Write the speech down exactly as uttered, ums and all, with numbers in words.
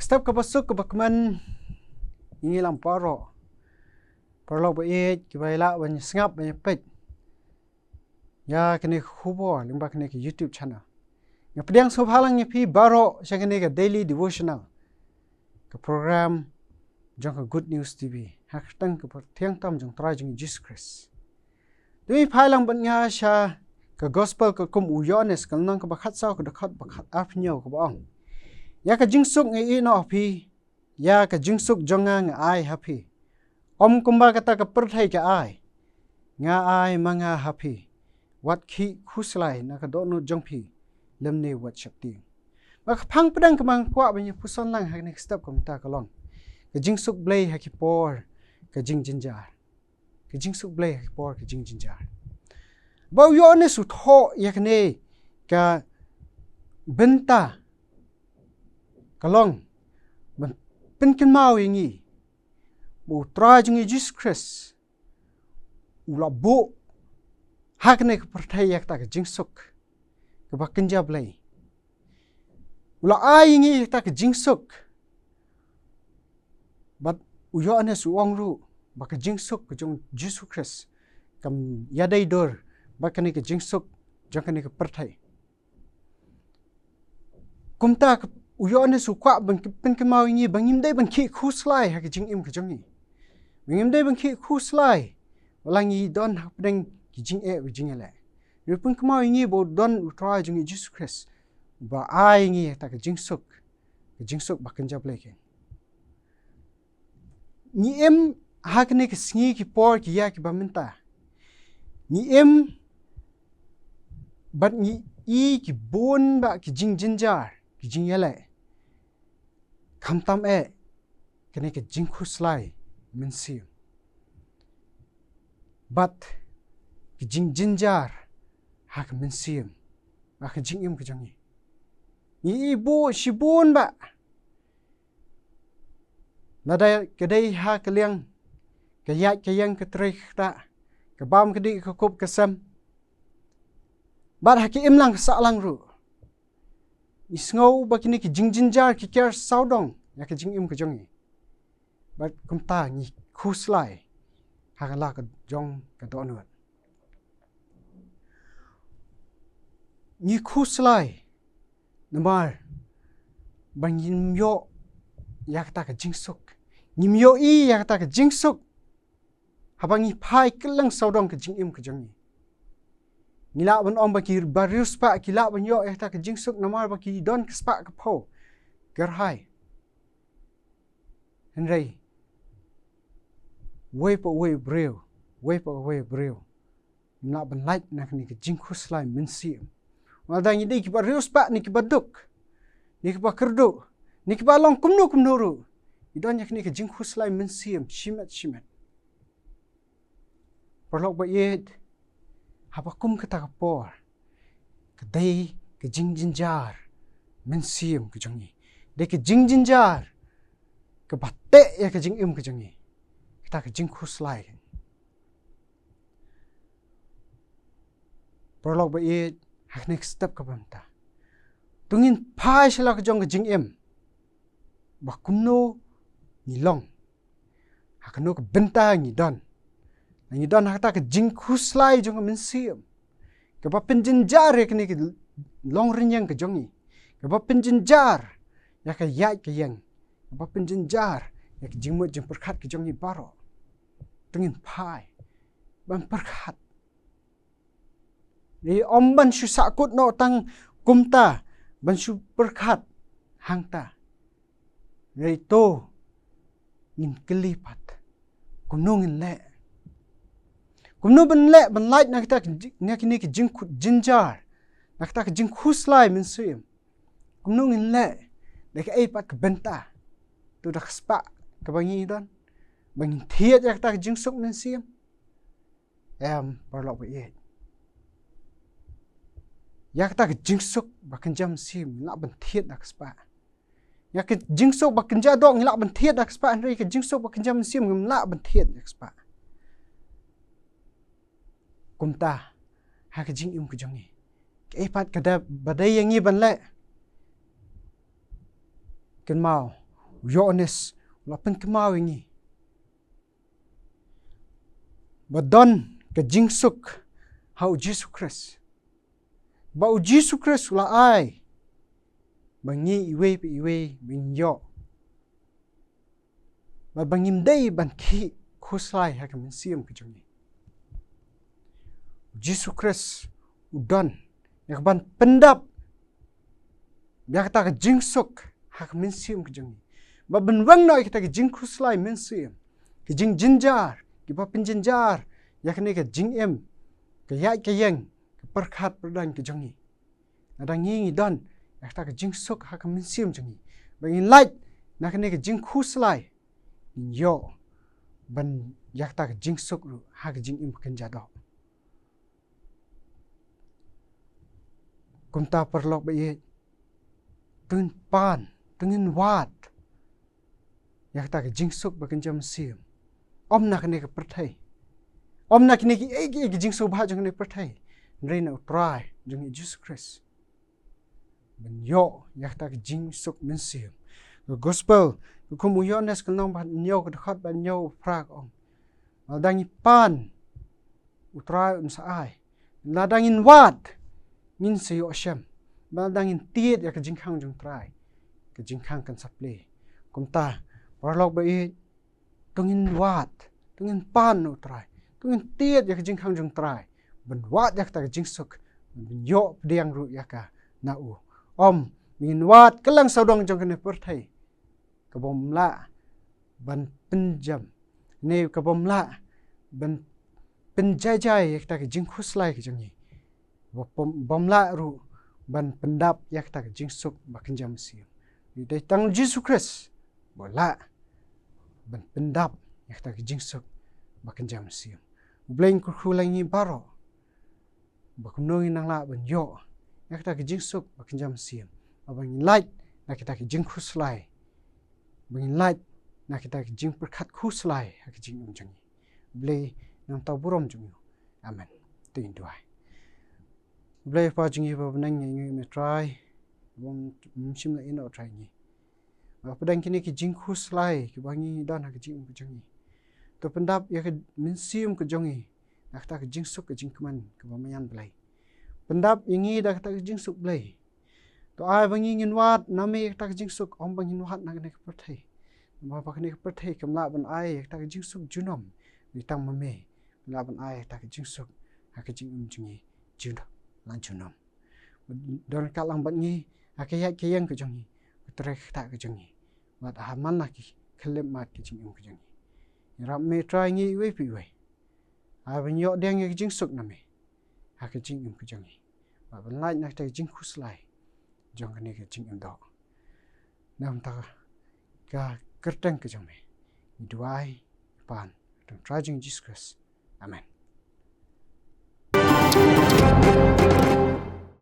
Step kaba suk kaba kmen ïa ngi lang baroh. Paralok ba ïeit, kiba ïa lah ban sngap ban ïa peit ïa kane ka khubor lyngba kane ka YouTube channel. Nga pdiang sngewbha lang ïa phi baroh sha kane ka daily devotional, ka program jong ka Good News T V, ha ka kyrteng kaba thiang tam jong Trai jong ngi Jisu Khrist. Te phai lang bad nga sha ka gospel katkum u Ïoannis, ka lynnong kaba khatsaw, ka dkhot ba khat arphew hynñiew, kaba ong: Ïa ka jingsuk nga ïehnoh ha phi, ïa ka jingsuk jong nga nga ai ha phi. Ym kumba kata ka pyrthei ka ai, nga ai ma nga ha phi. Wat khih khuslai na ka dohnud jong phi lymne wat sheptieng. Ba ka phang pdeng kaba nga kwah ban ïa puson lang ha kane ka step ka mynta ka long ka jingsuk Blei ha ki por ka jingjynjar. Ka jingsuk Blei ha ki por ka jingjynjar. Ba u Ïoannis u thoh ïa kane ka bynta ka long ban pynkynmaw ïa ngi ba u Trai jong ngi Jisu Khrist u la buh ha kane ka pyrthei ïa kata ka jingsuk kaba kynja Blei. U la ai ïa ngi ïa kata ka jingsuk. Bad u Ïoannis u ong ruh ba ka jingsuk ka jong Jisu Khrist kam ïadei dur bad kane ka jingsuk jong kane ka pyrthei. Kumta ka, u Ïoannis u kwah ban pynkynmaw ïa ngi ba ngim dei ban khih khuslai ha ka jingim ka jong ngi. Ba ngim dei ban khih khuslai wat la ngi don ha pdeng ki jingeh bad jingïaleh. Ngi pynkynmaw ïa ngi ba u don u Trai jong ngi Jisu Khrist ba ai ïa ngi ïa kata ka jingsuk, ka jingsuk ba kynja Blei. Ngi im ha kane ka sngi ki por ki ïa kiba mynta. Ngi im bad ngi i ki bun bah ki jingjynjar, ki jingïaleh. Khamtam eh kane ka jingkhuslai mynsiem bad ki jingjynjar ha ka mynsiem, ha ka jingim ka jong ngi. Ngi i bun shibun bah. Lada ka dei ha ka liang ka ïaid ka ïeng, ka trei ka ktah, ka bam ka dih, ka kup ka sem, bad ha ka imlang ka sahlang ruh, ngi sngew ba kine ki jingjynjar ki ker sawdong ïa ka jingim ka jong ngi. Bad kumta ngi khuslai ha ka la ka jong ka dohnud. Ngi khuslai namar ba ngim ïoh ïa kata ka jingsuk. Ngim ïohi ïa kata ka jingsuk haba ngi phai kylleng sawdong ka jingim ka jong ngi. Ngi lah ban ong ba kiba riewspah ki lah ban ïoh ïa kata ka jingsuk namar ba ki don ka spah ka phew kyrhai. Hynrei wei pa wei u briew, wei pa wei u briew, ngim lah ban lait na kane ka jingkhuslai mynsiem. Wat la ngi dei kiba riewspah ne kiba duk, ne kiba kyrduh, ne kiba long kumno kumno ruh, ngi don ïa kane ka jingkhuslai mynsiem shimet shimet. Paralok ba ïeit, haba kum kata ka por, ka dei ka jingjynjar mynsiem ka jong ngi. Dei ka jingjynjar kaba teh ïa ka jingim ka jong ngi. Kata ka jingkhuslai. Paralok ba ïeit, ha kane ka step kaba mynta, to ngin phai sha la ka jong ka jingim ba kumno ngi long, ha kano ka bynta ngi don. Ngi don ha kata ka jingkhuslai jong ka mynsiem kaba pynjynjar ïa kane ka longrynïeng ka jong ngi, kaba pynjynjar ïa ka ïaid ka ïeng, kaba pynjynjar ïa ka jingmut jingpyrkhat ka jong ngi baroh. To ngin phai ban pyrkhat. Ym ban shu sahkut noh tang kumta ban shu pyrkhat hangta. Hynrei to ngin kylli pat, kumno ngin leh? Kumno ban leh ban lait na kata ka ji-, na kine ki jingkhu-, jynjar, na kata ka jingkhuslai mynsiem? Kumno ngin leh? Da kaei pat ka bynta? To da ka spah kaba ngi don ba ngin thied ïa kata ka jingsuk mynsiem? Em, paralok ba ïeit, ïa kata ka jingsuk ba kynja mynsiem ngi lah ban thied da ka spah. Ïa ka jingsuk ba kynja doh ngi lah ban thied da ka spah, hynrei ka jingsuk ba kynja mynsiem ngim lah ban thied da ka spah. Kumta ha ka jingim ka jong ngi, kaei pat kaba dei ïa ngi ban leh? Kynmaw U Ïoannis u la pynkynmaw ïa ngi ba don ka jingsuk ha u Jisu Khrist, ba u Jisu Khrist u la ai ba ngi iwei pa iwei ba ngin ïoh, ba, ba ngim dei ban khih khuslai ha ka mynsiem ka jong ngi. U Jisu Khrist u don ïa ka ban pyndap ïa kata ka jingsuk ha ka mynsiem ka jong ngi, ba ban weng noh ïa kata ka jingkhuslai mynsiem, ka jingjynjar, kiba pynjynjar ïa kane ka jingim, ka ïaid ka ïeng, ka pyrkhat pyrdaiñ ka jong ngi. Lada ngi ngi don ïa kata ka jingsuk ha ka mynsiem jong ngi, ba ngin lait na kane ka jingkhuslai, ngin ïoh ban ïa kata ka jingsuk ruh ha ka jingim ba kynja doh. Kumta paralok ba ïeit, to ngin pan, to ngin wad ïa kata ka jingsuk ba kynja mynsiem. Ym na kane ka pyrthei, ym na kine kiei kiei ki jingsngewbha jong kane ka pyrthei, hynrei na u Trai jong ngi Jisu Khrist, ban ïoh ïa kata ka jingsuk mynsiem. Ka gospel ka kum u Ïoannis ka lynnong ba hynñiew, ka dkhot ba hynñiew u phra ka ong, lada ngi pan, u Trai un sa ai. Lada ngin wad, ngin sa ïoh shem. Lada ngin tied ïa ka jingkhang jong u Trai, ka jingkhang kan sa plie. Kumta paralok ba ïeit, to ngin wad, to ngin pan na u Trai, to ngin tied ïa ka jingkhang jong u Trai, ban wad ïa kata ka jingsuk, ban ïoh pdiang ruh ïa ka na u. Ym ngin wad kylleng sawdong jong kane ka pyrthei, ka bym lah ban pynjem, ne ka bym lah ban pynjaijai ïa kata ka jingkhuslai ka jong ngi, ba bym, bym lah ruh ban pyndap ïa kata ka jingsuk ba kynja mynsiem. Dei tang Jisu Khrist ba lah ban pyndap ïa kata ka jingsuk ba kynja mynsiem. U Blei un kyrkhu ïa ngi baroh ba kumno ngin nang lah ban ïoh ïa kata ka jingsuk ba kynja mynsiem, ba ngin lait na kata ka jingkhuslai, ba ngin lait na kata ka jingpyrkhat khuslai ha ka jingim jong ngi. U Blei un nang thaw burom jong ngi. Amen. To ngin duwai. U Blei Kpa jong ngi ba ha bneng, ngi ngeit ïa me Trai, ba ym shym la ïehnoh Trai ïa ngi. Ba pdeng kine ki jingkhuslai kiba ngi don ha ka jingim ka jong ngi, to pyndap ïa ka mynsiem ka jong ngi na kata ka jingsuk ka jingkmen kaba maïan Blei. Pyndap ïa ngi da kata ka jingsuk Blei. To ai ba ngi ngin wad na me ïa kata ka jingsuk, ym ba ngin wad na kane ka pyrthei. Namar ba kane ka pyrthei kam lah ban ai ïa kata ka jingsuk junom, hynrei tang ma me lah ban ai ïa kata ka jingsuk ha ka jingim jong ngi junom, la junom. Don ryngkat lang bad ngi ha ka ïaid ka ïeng ka jong ngi, ka trei ka ktah ka jong ngi, bad ha man la ki khyllipmat ka jingim ka jong ngi. Ïarap me Trai ngi iwei pa iwei, ai ba ngin ïoh pdiang ïa ka jingsuk na me ha ka jingim ka jong ngi, bad ban lait na kata ka jingkhuslai jong kane ka jingim doh. Namar kata ka kyrteng ka jong me ngi duwai, pan, ha ka kyrteng Trai jong ngi Jisu Khrist. Amen.